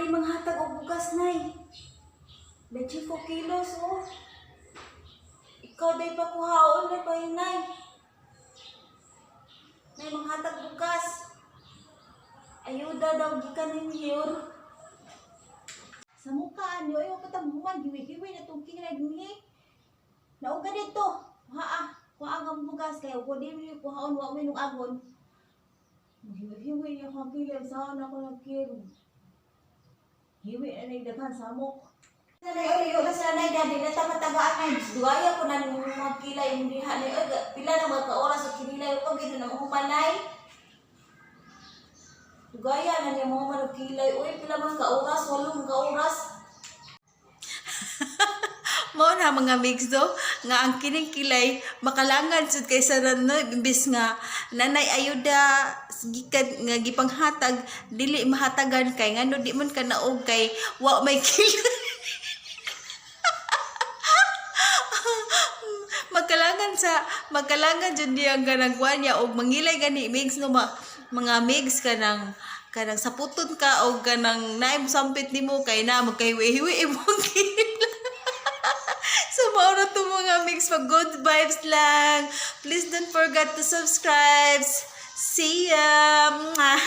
Nay manghatag og bugas, Nay. 25 kilos, oh. Ikaw day pa kuhaon na pa, Nay. Nay manghatag bugas. Ayuda daw gikan ni Mayor. Sa mukha niyo, ayaw pa human, hiwi-hiwi na itong kilay dinhi. Nauga dito. Kuha, kuha ang bugas kay ko di mo kuhaon, wa mo nung agon. Hiwi-hiwi niya akong kilay, saan ako nagkiro. Hiwi na na'y daghan samok. Nanay, oy, oy, sa nanay, dadi na ta matagaan nay. Duaya ko na nimo mga kilay mo diha nay. Oy, pila na mga ka oras og kinilay ko gid na mahumanay. Dugaya na niya mo man og kilay. Oy, pila man ka oras, 8 ka oras. Mao na, mga mix, do nga ang kining kilay makalangan jud kaysa no, imbis nga nanay ayuda gikan nga gipanghatag, dili mahatagan kay ngano di man ka naog kay wa may kilay. Magkalangan jud niya ang kanang kuan niya og mangilay gani, mix, no, ma, mga mix, kanang saputon ka og kanang naay sampit nimo kay na magkahiwi-hiwi imong kilay. So, mao na to, mga mix, pag good vibes lang. Please don't forget to subscribe. See ya! Mwah!